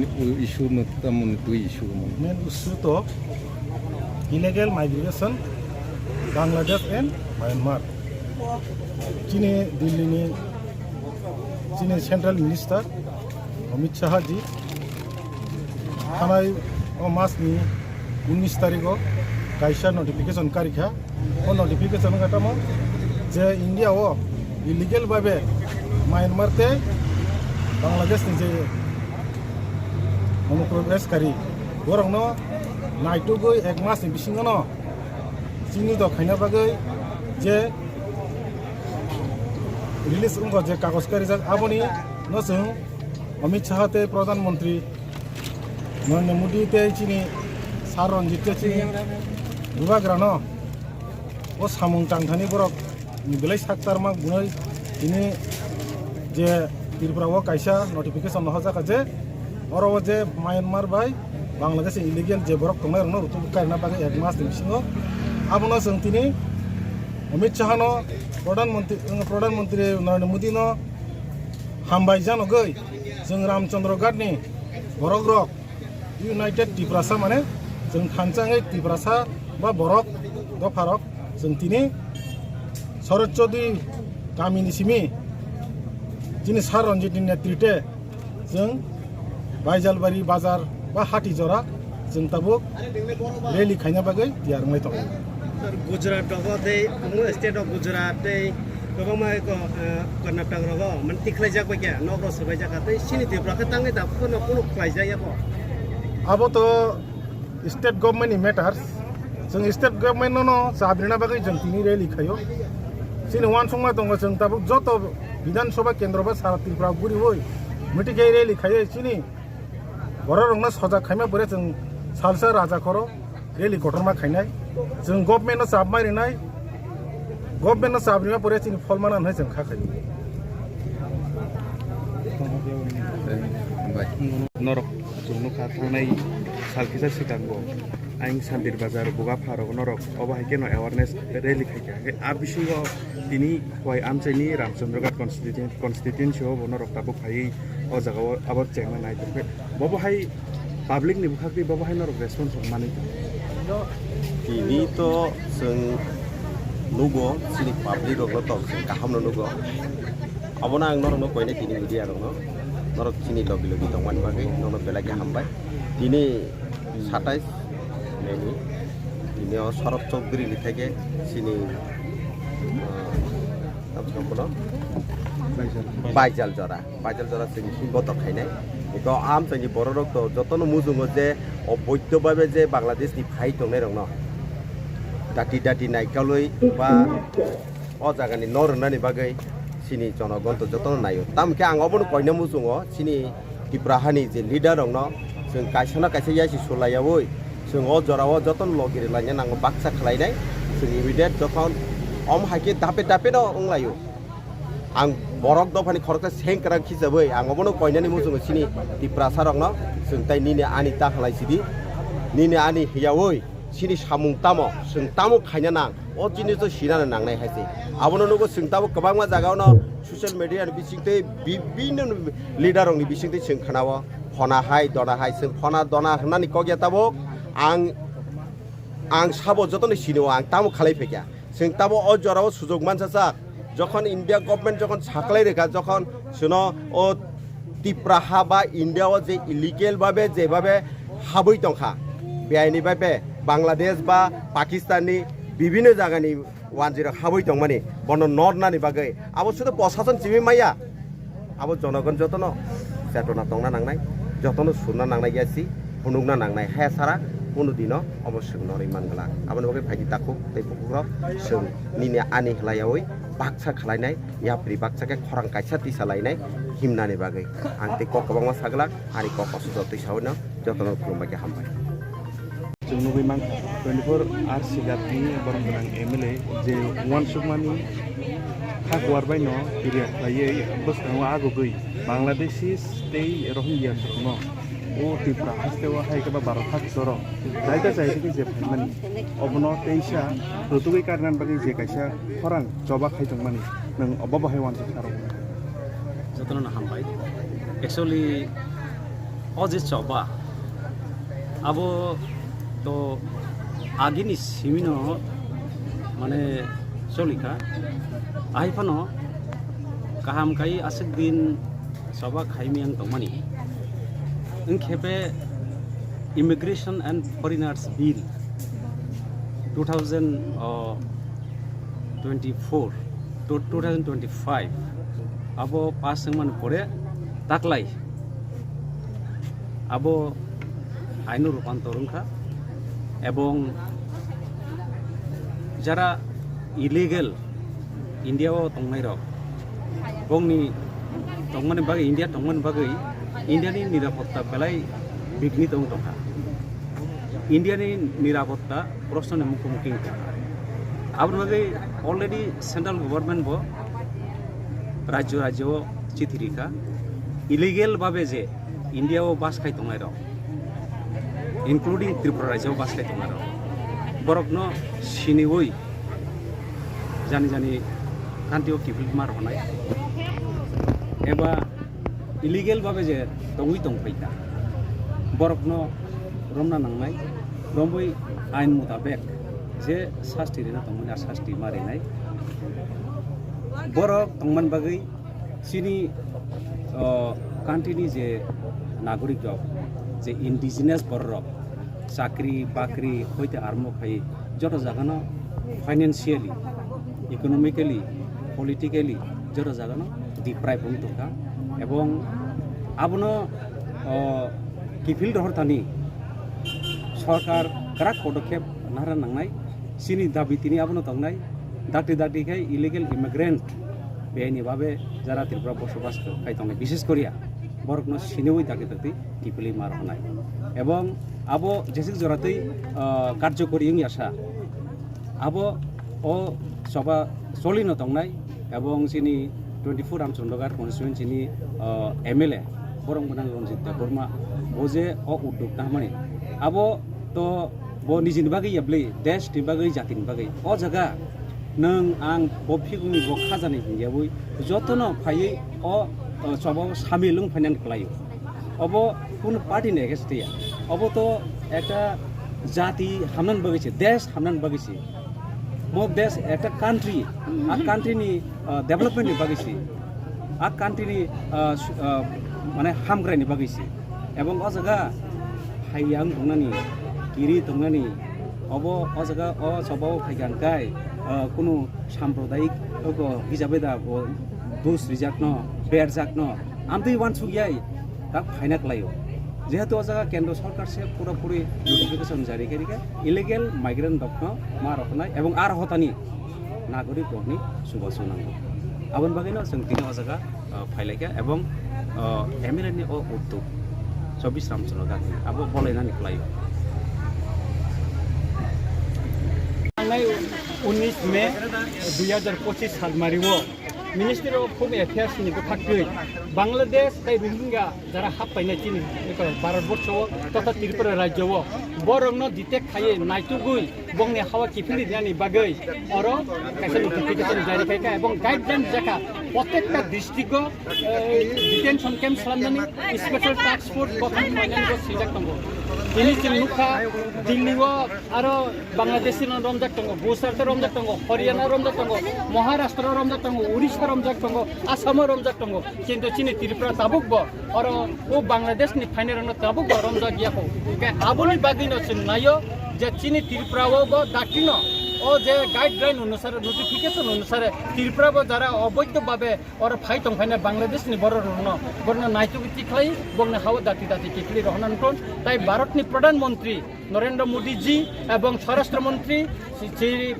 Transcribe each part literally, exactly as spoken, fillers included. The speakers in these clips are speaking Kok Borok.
Issue no tamo ni twi issue mo. Main issue to illegal migration, Bangladesh and Myanmar. Chini Delhi ni chini Central Minister Amit Shah ji thanai o mas ni unis tarikh o kaisa notification karikha. O notification wngkha tamo je India o illegal babe Myanmar tei Bangladesh ni je onuprobeshkari borokno naitugwi ek mas ni bisingo no chini do khaina bagwi je release wngkha je kagoj karijak aboni no chwng Amit Shah tei Pradhan Mantri Narendra Modi tei chini Sir Ranjit tei chini bubagrano o samung tangthani borok ni belai sak tarma bunai tini je Tripura o kaisa notification no hojak je oro o je Myanmar bai Bangladesh illegal je borok tongnai rokno rutuk kaina bagwi ek mas ni bisingo abono chwng tini Amit Shah no Pradhan Mantri, Pradhan Mantri Narendra Modi no hambai janogwi chwng Ramchandra Ghat ni borok rok United Tiprasa mane chwng thansa wngwi Tiprasa ba borok dopharok chwng tini Sharad Chaudhary kamini simi chini Sir Ranjit ni netrite chwng Baijalbari bazar ba hati jora chwng tabuk rally khaina bagwi tiyar wngwi tongo. Gujarat rogo tei omo state of Gujarat tei kwbangma ko, eh, Karnataka rogo mane tikhlaijak bai khe nok rok swbaijak tei chini Tripura khe tangwi da phano kunu khlaijak ya bo. Abo to state government ni matters. Chwng state government no no chap rina bagwi chwng tini rally khaio. Chini uansukma tongo chwng tabuk joto Bidhan Sabha kendro ba sara Tripura guriwi mwtwi khe rally khaio chini borok rokno sojak khaima pore chwng salsa raja khoro rally kotorma khainai. Chwng government no chap mai rinai. Government no chap rima pore chini phol mana hinwi chwng kha khaio. Norok chwng nukha thangnai sal kisa swkango ayang Santir Bazar Bugapharok norok obo hai kheno awareness rally khaikha. Hwnkhe a bisingo tini hwai amchaini Ramchandra Ghat constituency, constituency o bo norok tabuk phaiwi o jaga o abo chengna nai tongkhe. Bobo hai public ni bwkhak twi bobo hai norok response rok manwi tong. Tini to chwng nugo, chini public rok no to chwng kaham no nugo. Abono ang norok no koinai tini media rok no, norok chini logi logi tongmani bagwi norok belai khe hambai. Tini satais May ni tini o Sharad Chaudhary ni theke chini, ah, tamo bono Baijal jora. Baijal jora chwng himbo tok khainai. Eko amchaini bororok to jotono mujungo je oboidho babe je Bangladesh ni phai tongnai rokno dati dati naikolwi ba o jagani no rwnani bagwi chini jonogon to jotono naio. Tamokhe ang obono koina mujungo chini Tipra hani je leader rokno chwng kaisa na kaisa yasi sulaiyaui chwng o jorao jotono logi rwlaina nango baksa khlainai. Chwng immediate jokhon om hai khe dape dape no wnglaio. Ang borok dophani khoroksa sengkwrang khichawi ang obono koinani muchungo chini Tiprasa rokno chwng tai nini ani ta khlai sidi, nini ani hiyawi chini samung tamo, chwng tamo khaina nang, o chini to sinana nangnai hai se. Abono nugo chwng tamo kwbangma jagao no social media ni bisingtwi bibinno leader rokni bisingtwi chwng khnao phona hai dona hai chwng phona dona hwnani kok ya tabuk ang, ang sabo jotono sinio ang tamo khalai phaikha. Chwng tamo o jorao sujok mansa sak. Jokhon India government jokhon saklai rwkha, jokhon chwno o Tipra ha ba India o je illegal babe jebabe habwi tongkha, beaini babe Bangladesh ba Pakistan ni bibinno jagani wanjwi rok habwi tongmani, bono nornani bagwi abo sudu prosason simi maya. Abo jonogon jotono chetona tongna nangnai, jotono surna nangnai ya si, phunukna nangnai, haya sara kunu dino obo swk norwi man glak. Aboni bagwi phaidi takhuk tei bukhukrok, chwng nini ani hwlaiyaui baksa khlainai, yapri baksa khe khorang kaisa tisa lainai himnani bagwi. Ang tei kok kwbangma sa glak, ani kok kosodo twisaui no jotono khulumbai khe hambai. Chwng nugwi mankha, twenty-four R C Ghat ni borok gwnang M L A je uansukmani kha kuar bai no kiriya khlaiwi bwskango agugwi Bangladeshi tei Rohingya rokno o Tripura haste o hai khe ba Bharat haste oro jaita jaita khe je phaimani obono teisa rutugwi karnan bagwi je kaisa khorang choba khai tongmani nwng obo bo hai uansuk kha rw. Jotono no hambai. Actually, O je choba, abo to agini simino mane cholikha. Ahai phano kaham kai aswk din choba khaimiyang tongmani. Wngkhe be Immigration and Foreigners Bill two thousand twenty-four to two thousand twenty-five abo pass wngmani pore taklai abo aino rupantor wngkha, ebong jara illegal India o tongnairok, bongni tongmani bagwi, India tongmani bagwi India ni nirapotta belai bigni tong tongkha. India ni nirapotta proshno ni mukhomuki wngkha. Aboni bagwi already central government bo rajyo rajyo o chithi rikha, illegal babe je India o bas khai tongnai rok, including Tripura rajyo o bas khai tongnai rok, borok no siniwi jani jani country o kiphilma rwnai eba illegal babe je tongwi tongphai kha, borok no romna nangnai, romwi ain mutabek je sasti rina tongmani a sasti ma rinai. Borok tongmani bagwi chini, o, country ni je nagorik rok, je indigenous borok rok, chakri bakri hoite armo khai joto jaga no financially, economically, politically joto jaga no deprive wng tongkha, ebong abono, o, kiphil rohor thani sorkar kwrak podokkhep nahara nangnai. Chini dabi tini abono tongnai, dakti dakti khai illegal immigrant bini babe jara Tripura bosobas khai tongnai, bishes koriya borokno siniwi dakti dakti kiphilwi ma rwnai. Ebong abo jesik joratwi, ah, karjokori wngya sa, abo o choba cholino tongnai. Ebong chini twenty-four Ramchandra Ghat constituency ni, ah, M L A borok gwnang Ranjit Debbarma, bo je o uddog nahmani, abo to bo nijini bagwi ya bwlwi, desh ni bagwi, jati ni bagwi. O jaga nwng ang bo phikungni bo khajani hinya bwi jotono phaiwi o, o choba o samil wng phainani kwlaio. Obo kunu party ni against ya, obo to ekta jati hamnani bagwi se, desh hamnani bagwi se. Bo desh ekta country, a country ni, ah, development ni bagwi se, a country ni, ah, su-, ah, mane hamkrai ni bagwi se. Ebong o jaga hai yang tongnani, kiri tongnani, obo o jaga o choba o phai kha hwnkhe, ah, kunu sampradayik oko hisabe da bo dus rijakno, berjakno, amtwi uansuk yai tak phaina kwlaio. Jehetu o jaga kendro sorkar se pura puri notification jari khe rikha, illegal migrant rokno ma roknai ebong ar hotani nagorik rokni chubachu nango. Aboni bagwino chwng tini o jaga, ah, phailaikha ebong, ah, M L A ni o uddog chobbish Ramchandra Ghat abo bolainani kwlaio. Thangnai unis May dui hazar pochis salmario Ministry of Home Affairs ni bwkhaktwi Bangladesh tei Rohingya jara hap painai chini eko Bharat borsho o totha Tripura rajyo o borokno detect khaiwi naitugwi bongni hawa kiphilwi rinani bagwi oro kaisa notification jari khaikha ebong guideline jakha, protekta district o, eh, detention camp slamnani special task force gothon khlainani bo swijak tongo. Tini chwng nukha Delhi o aro Bangladesh no romjak tongo, Gujarat o romjak tongo, Haryana romjak tongo, Maharashtra romjak tongo, Orissa romjak tongo, Assam o romjak tongo. Kintu chini Tripura tabuk bo oro o Bangladesh ni phainai rokno tabuk bo romjak ya kho. Hwnkhe aboni bagwi no chwng naio je chini Tripura o bo dakti no o je guideline onusare, notification onusare Tripura bo jara oboidho babe oro phai tong phainai Bangladesh ni borok rokno, borokno naitugwi tikhlai, bongni hawa dakti dakti kiphilwi rohorna nukron. Tai Bharat ni Pradhan Mantri Narendra Modi ji ebong Swarashtra Mantri Shri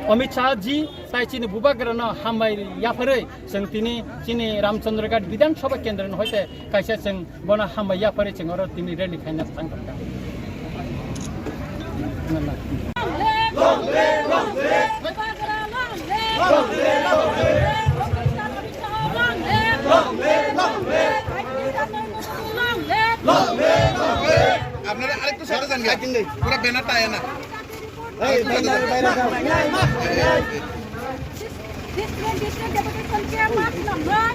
Amit Shah ji tai chini bubagrano hambai yapharwi chwng tini chini Ramchandra Ghat Bidhan Sabha Kendra ni hoite kaisa chwng bono hambai yapharwi chwng oro tini rally khaina thang kha. আপনারা আরেকটু সাইডে যান গা। পুরো ব্যানারটা আয় না। This, this, this deputation chair must not run.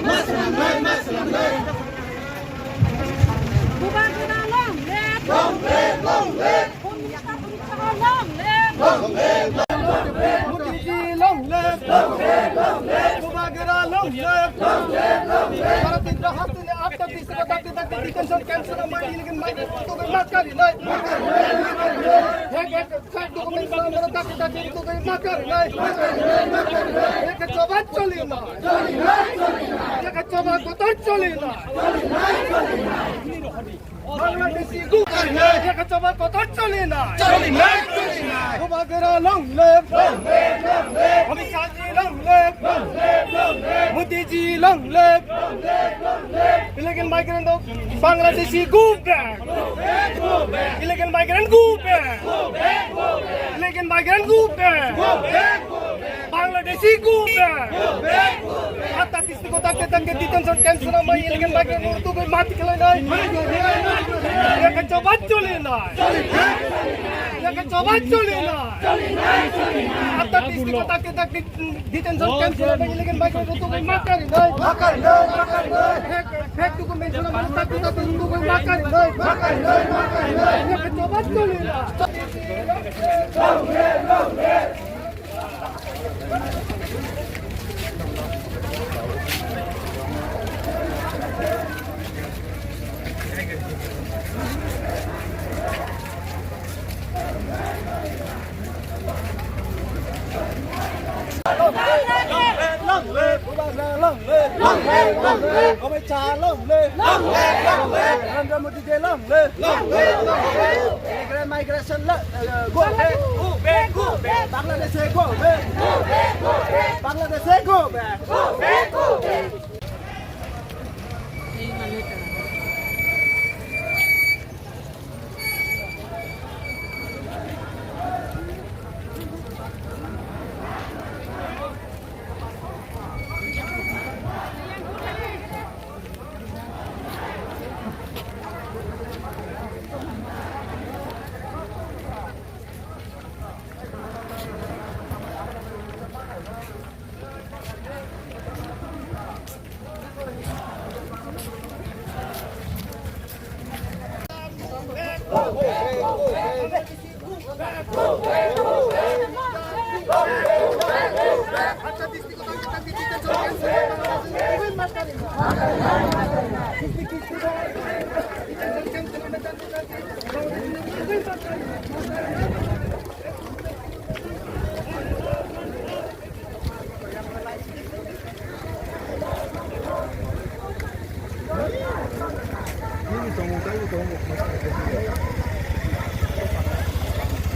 Bubagra long live! Long live, long live! Home Minister Amit Shah long live! Long live, long live! Modi ji long live! Long live, long live! Bubagra long live! Long live, long live! Bharat Titra hasteni atta tista dakti dakti detention camp suna mai illegal migrant to be maskari nai. Hek hek Fake document suna mai dakti dakti to be maskari nai. Hek choba choli nai. Hek choba kotor choli nai. Bangladeshi gu. Yaka chaba kotor choli na. Choli na, choli na. Bubagra long live. Long live, long live. Amit Shah ji long live. Long live, long live. Modi ji long live. Long live, long live. Illegal migrant of Bangladeshi go back. Go back, go back. Illegal migrant go back. Go back, go back. Illegal migrant go back. Go back, go back. Bangladeshi go back. Go back, go back. Atta tista dakti dakti detention camp suna mai illegal migrant to be maskari nai. Yaka choba choli nai. Yaka choba choli nai. Atta tista dakti dakti detention camp suna mai illegal migrant to be maskari nai. Maskari nai, maskari nai. Fake, fake document suna mai dakti dakti to be maskari nai. Maskari nai, maskari nai. Yaka choba choli nai. Long live, Bubagra long live. Long live, long live. Amit Shah long live. Long live, long live. Narendra Modi ji long live. Long live, long live. Migrant, migration lo-, uh, go back. Go back, go back. Bangladesh go back. Go back, go back. Bangladesh go back. Go back, go back.